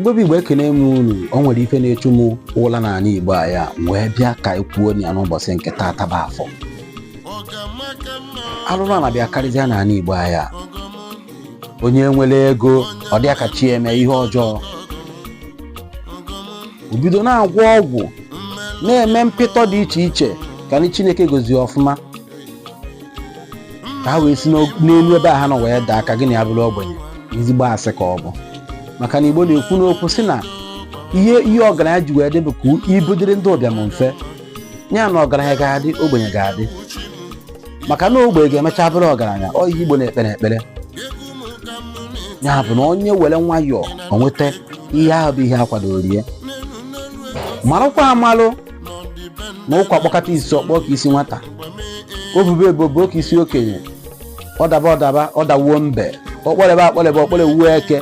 Igbo bụ Igbo, ekene m unu. O nwere ife na-echu m ụla n'ala Igbo a, ya wee bịa ka anyị kwuo ya n'ụbọchị nke taata bụ afọ. Alụrụ ana bịa karịzịa n'ala Igbo a. Ya onye nwere ego, ọ dị ka chi eme ihe ọjọọ, o bido na-agwọ ọgwụ, na-eme mpịtọ dị iche iche ka ndị Chineke gozie ọfụma, ka ha wee si n'elu ebe a ha nọ wee daa, ka gị na ya bụrụ ogbenye. Ezigbo asị ka ọ bụ, maka na Igbo na-ekwu n'okwu sị na ihe ihe ọgaranya ji wee dị bụ ka ibu dịrị ndị ụbịam mfe. Ya na ọgaranya ga-adị, ogbenye ga-adị, maka na ogbenye ga-emecha bụrụ ọgaranya. Ọ ihe Igbo na-ekpe n'ekpere ya bụ na onye were nwayọọ o nweta ihe ahụ bụ ihe a kwadoro ya. Marakwa amalụ na ụkwa kpọkọta isi ọkpọ ka isi nwata, obube ebobo ka isi okenye, ọdaba ọdaba ọdawuo mbe, ọkpọrebe akpọrebe ọkpọrewuo eke.